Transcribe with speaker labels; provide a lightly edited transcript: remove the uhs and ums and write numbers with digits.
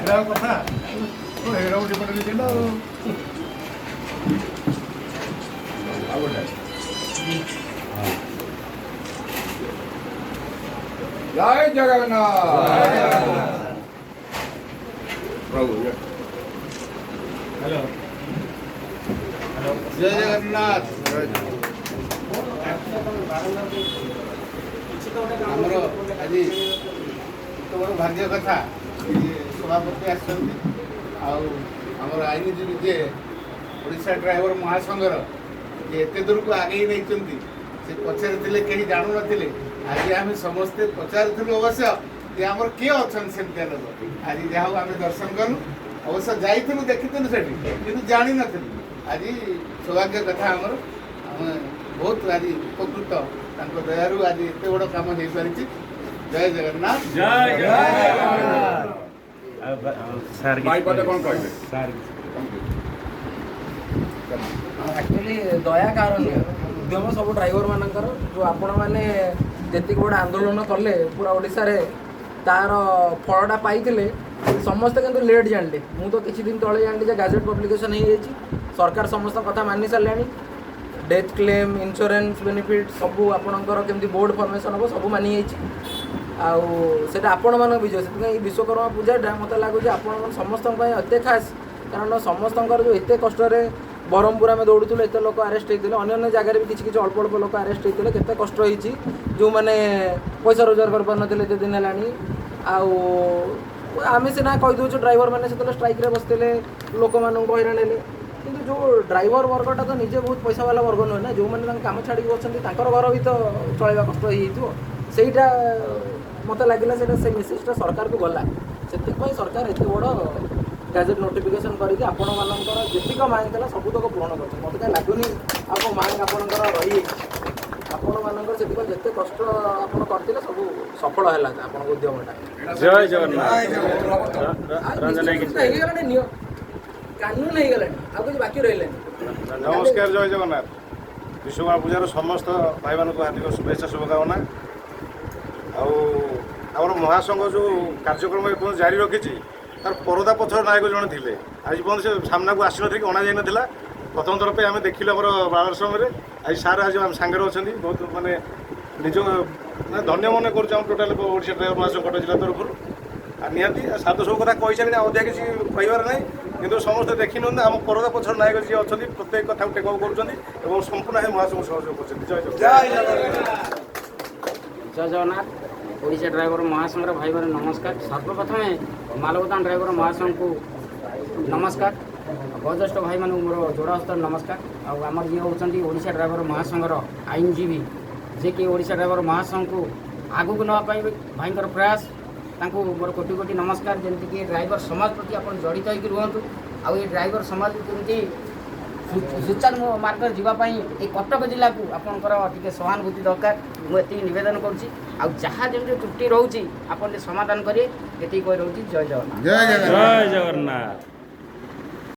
Speaker 1: ହେଲା କଥା ଏଇଟା ଗୋଟେ ଡିପୋର୍ଟ ଆଉ।
Speaker 2: ଆଉ ଗୋଟେ। ଜୟ ଜଗନ୍ନାଥ ପ୍ରଭୁ।
Speaker 1: ହ୍ୟାଲୋ।
Speaker 2: ଜୟ ଜଗନ୍ନାଥ। ଆମର ଆଜି ଏତେ ବଡ଼ ଭାଗ୍ୟ କଥା ଯେ ସଭାପତି ଆସିଛନ୍ତି ଆଉ ଆମର ଆଇନଜୀବୀ ଯିଏ ଓଡ଼ିଶା ଡ୍ରାଇଭର ମହାସଂଘର, ଯେ ଏତେ ଦୂରକୁ ଆଗେଇ ନେଇଛନ୍ତି। ସେ ପଛରେ ଥିଲେ, କେହି ଜାଣୁନଥିଲେ। ଆଜି ଆମେ ସମସ୍ତେ ପଚାରୁଥିଲୁ ଅବଶ୍ୟ ଯେ ଆମର କିଏ ଅଛନ୍ତି ସେମିତିଆ ଲୋକ। ଆଜି ଯାହା ହଉ, ଆମେ ଦର୍ଶନ କଲୁ। ଅବଶ୍ୟ ଯାଇଥିଲୁ, ଦେଖିଥିଲୁ ସେଠି, କିନ୍ତୁ ଜାଣିନଥିଲୁ। ଆଜି ସୌଭାଗ୍ୟ କଥା ଆମର, ଆମେ ବହୁତ ଆଜି ଉପକୃତ। ତାଙ୍କ ଦୟାରୁ ଆଜି ଏତେ ବଡ଼ କାମ ହେଇପାରିଛି। ଜୟ ଜଗନ୍ନାଥ।
Speaker 1: ଜୟ ଜଗନ୍ନାଥ।
Speaker 3: ସାର୍।
Speaker 2: ଭାଇ ପଦେ କ'ଣ କହିବେ?
Speaker 3: ସାର୍।
Speaker 4: ଆକ୍ଚୁଆଲି ଦୟା କାହାର ନୁହେଁ, ଉଦ୍ୟମ ସବୁ ଡ୍ରାଇଭର ମାନଙ୍କର। ଯେଉଁ ଆପଣମାନେ ଯେତିକି ବଡ଼ ଆନ୍ଦୋଳନ କଲେ ପୁରା ଓଡ଼ିଶାରେ, ତାର ଫଳଟା ପାଇଥିଲେ ସମସ୍ତେ, କିନ୍ତୁ ଲେଟ୍ ଜାଣିଲେ। ମୁଁ ତ କିଛି ଦିନ ତଳେ ଜାଣିଲି ଯେ ଗାଜେଟ୍ ପବ୍ଲିକେସନ୍ ହେଇଯାଇଛି, ସରକାର ସମସ୍ତଙ୍କ କଥା ମାନି ସାରିଲେଣି। ଡେଥ୍ କ୍ଲେମ୍, ଇନ୍ସୁରାନ୍ସ ବେନିଫିଟ୍ ସବୁ ଆପଣଙ୍କର କେମିତି ବୋର୍ଡ଼ ଫର୍ମେସନ୍ ହେବ, ସବୁ ମାନି ଯାଇଛି। ଆଉ ସେଇଟା ଆପଣମାନଙ୍କ ବିଜୟ। ସେଥିପାଇଁ ଏଇ ବିଶ୍ୱକର୍ମା ପୂଜାଟା ମୋତେ ଲାଗୁଛି ଆପଣଙ୍କ ସମସ୍ତଙ୍କ ପାଇଁ ଏତେ ଖାସ୍, କାରଣ ସମସ୍ତଙ୍କର ଯେଉଁ ଏତେ କଷ୍ଟରେ ବ୍ରହ୍ମପୁର ଆମେ ଦୌଡ଼ୁଥିଲୁ, ଏତେ ଲୋକ ଆରେଷ୍ଟ ହେଇଥିଲେ, ଅନ୍ୟାନ୍ୟ ଜାଗାରେ ବି କିଛି କିଛି ଅଳ୍ପ ଅଳ୍ପ ଲୋକ ଆରେଷ୍ଟ ହେଇଥିଲେ। କେତେ କଷ୍ଟ ହେଇଛି, ଯେଉଁମାନେ ପଇସା ରୋଜଗାର କରିପାରୁନଥିଲେ ଏତେ ଦିନ ହେଲାଣି। ଆଉ ଆମେ ସିନା କହିଦେଉଛୁ, ଡ୍ରାଇଭର ମାନେ ସେତେବେଳେ ଷ୍ଟ୍ରାଇକ୍ରେ ବସିଥିଲେ, ଲୋକମାନଙ୍କୁ ହଇରାଣ ହେଲେ, କିନ୍ତୁ ଯେଉଁ ଡ୍ରାଇଭର ବର୍ଗଟା ତ ନିଜେ ବହୁତ ପଇସା ବାଲା ବର୍ଗ ନୁହେଁ ନା। ଯେଉଁମାନେ ତାଙ୍କ କାମ ଛାଡ଼ିକି ବସଛନ୍ତି, ତାଙ୍କର ଘର ବି ତ ଚଳେଇବା କଷ୍ଟ ହେଇଯାଇଥିବ। ସେଇଟା ମୋତେ ଲାଗିଲା, ସେଇଟା ସେଇ ମେସେଜଟା ସରକାରକୁ ଗଲା। ସେଥିପାଇଁ ସରକାର ଏତେ ବଡ଼ ଗାଜେଟ୍ ନୋଟିଫିକେସନ୍ କରିକି ଆପଣମାନଙ୍କର ଯେତିକ ମାଙ୍ଗ ଥିଲା, ସବୁତକ ପୂରଣ କରିଛନ୍ତି। ମୋତେ କାହିଁ ଲାଗୁନି ଆଉ କ'ଣ ମାଙ୍ଗ ଆପଣଙ୍କର ରହିଯାଇଛି। ଆପଣମାନଙ୍କର ସେଥିପାଇଁ ଯେତେ କଷ୍ଟ ଆପଣ କରିଥିଲେ, ସବୁ ସଫଳ ହେଲା ଆପଣଙ୍କ ଉଦ୍ୟମଟା।
Speaker 3: ଜୟ ଜଗନ୍ନାଥ। ରଞ୍ଜନ ଭାଇ କିଛି
Speaker 4: ହେଇଗଲାଣି, ନିଅ କାନୁନ ହେଇଗଲାଣି, ଆଉ କିଛି ବାକି ରହିଲାନି।
Speaker 5: ନମସ୍କାର, ଜୟ ଜଗନ୍ନାଥ। ବିଶ୍ୱକର୍ମା ପୂଜାର ସମସ୍ତ ଭାଇମାନଙ୍କୁ ହାର୍ଦ୍ଦିକ ଶୁଭେଚ୍ଛା, ଶୁଭକାମନା। ଆଉ ଆମର ମହାସଂଘ ଯେଉଁ କାର୍ଯ୍ୟକ୍ରମ ଏପର୍ଯ୍ୟନ୍ତ ଜାରି ରଖିଛି, ତାର ପରଦା ପଛର ନାୟକ ଜଣେ ଥିଲେ। ଆଜି ପର୍ଯ୍ୟନ୍ତ ସେ ସାମ୍ନାକୁ ଆସିନଥିଲେ କି ଅଣାଯାଇନଥିଲା। ପ୍ରଥମ ଥର ପାଇଁ ଆମେ ଦେଖିଲୁ ଆମର ବାଳାଶ୍ରମରେ। ଆଜି ସାର୍ ଆଜି ଆମ ସାଙ୍ଗରେ ଅଛନ୍ତି। ବହୁତ ମାନେ ନିଜ ମାନେ ଧନ୍ୟ ମନେ କରୁଛୁ ଆମ ଟୋଟାଲ ଓଡ଼ିଶା ଡ୍ରାଇଭର ମହାସଂଘ କଟକ ଜିଲ୍ଲା ତରଫରୁ। ଆଉ ନିହାତି ସାର୍ ତ ସବୁ କଥା କହିସାରିଲେଣି, ଆଉ ଅଧିକା କିଛି କହିବାର ନାହିଁ। କିନ୍ତୁ ସମସ୍ତେ ଦେଖି ନିଅନ୍ତୁ, ଆମ ପରଦା ପଛର ନାୟକ ଯିଏ ଅଛନ୍ତି, ପ୍ରତ୍ୟେକ କଥାକୁ ଟେକଅପ୍ କରୁଛନ୍ତି ଏବଂ ସମ୍ପୂର୍ଣ୍ଣ ଭାବେ ମହାସଂଘ ସହଯୋଗ କରୁଛନ୍ତି। ଜୟ ଜଗନ୍ନାଥ।
Speaker 6: ଜୟ ଜଗନ୍ନାଥ। ଓଡ଼ିଶା ଡ୍ରାଇଭର ମହାସଂଘର ଭାଇମାନେ, ନମସ୍କାର। ସର୍ବପ୍ରଥମେ ମାଲଗୋଦାମ ଡ୍ରାଇଭର ମହାସଂଘକୁ ନମସ୍କାର। ବୟୋଜ୍ୟେଷ୍ଠ ଭାଇମାନଙ୍କୁ ମୋର ଯୋଡ଼ା ହସ୍ତରେ ନମସ୍କାର। ଆଉ ଆମର ଯିଏ ହେଉଛନ୍ତି ଓଡ଼ିଶା ଡ୍ରାଇଭର ମହାସଂଘର ଆଇନଜୀବୀ, ଯିଏକି ଓଡ଼ିଶା ଡ୍ରାଇଭର ମହାସଂଘକୁ ଆଗକୁ ନେବା ପାଇଁ ଭାଇଙ୍କର ପ୍ରୟାସ, ତାଙ୍କୁ ମୋର କୋଟି କୋଟି ନମସ୍କାର। ଯେମିତିକି ଡ୍ରାଇଭର ସମାଜ ପ୍ରତି ଆପଣ ଜଡ଼ିତ ହେଇକି ରୁହନ୍ତୁ ଆଉ ଏ ଡ୍ରାଇଭର ସମାଜ କେମିତି ସୁଚାରୁ ମାର୍ଗରେ ଯିବା ପାଇଁ ଏଇ କଟକ ଜିଲ୍ଲାକୁ ଆପଣଙ୍କର ଟିକେ ସହାନୁଭୂତି ଦରକାର। ମୁଁ ଏତିକି ନିବେଦନ କରୁଛି। ଆଉ ଯାହା ଯେମିତି ତ୍ରୁଟି ରହୁଛି, ଆପଣ ଟିକେ ସମାଧାନ କରିବେ, ଏତିକି କହି ରହୁଛି। ଜୟ ଜଗନ୍ନାଥ।
Speaker 2: ଜୟ ଜଗନ୍ନାଥ।
Speaker 3: ଜୟ ଜଗନ୍ନାଥ।